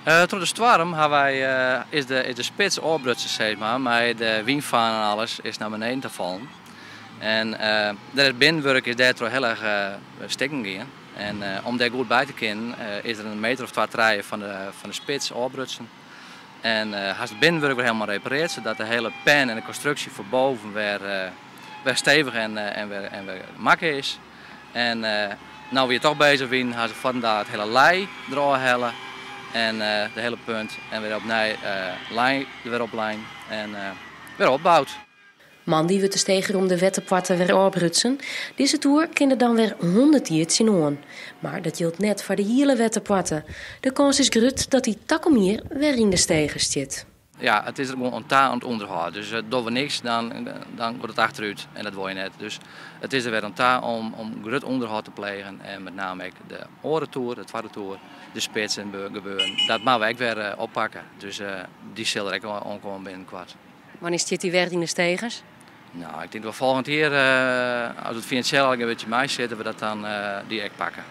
Troch de stoarm ha wy, is de, is de spits ôfbrutsen, sis mar, mei de wynfaan en alles is nei beneden te fallen. En it binnenwurk is dêrtroch hiel erch stikken gien. En om dêr goed by te kinnen is der in meter of twa, trije fan de spits ôfbrutsen. En hast it binnenwurk wer hielendal reparearre, sadat de hiele pen en de konstruksje fan boven wer stevich en wer makke is. En no wy toch beuzich wiene, ha se fuortendaliks it hiele lei derôf helle. En de hiele punt en wer opnij lei der wer oplein en wer opboud. Moandei wurdt de steger om de Wetterpoarte wer ôfbrutsen. Dizze toer kin der dan wer 100 jier tsjinoan. Mar dat jildt net foar de hiele Wetterpoarte. De kâns is grut dat dy takom jier wer yn de steger stiet. Ja, it is der gewoan oan ta oan it ûnderhâld. Dus dogge we niks, dan giet it achterút en dat wolle je net. Dus it is der wer oan ta om grut ûnderhâld te plegen en met name ek de oare toer, de twadde toer, de spits en gebeuren. Dat moatte we ek wer oppakke. Dus dy sil der ek oankomme binnenkoart. Wannear stiet dy wer yn de stegers? No, ik tink dat we folgjend jier, as it finansjeel in bytsje meisitte, we dat dan dy ek pakke.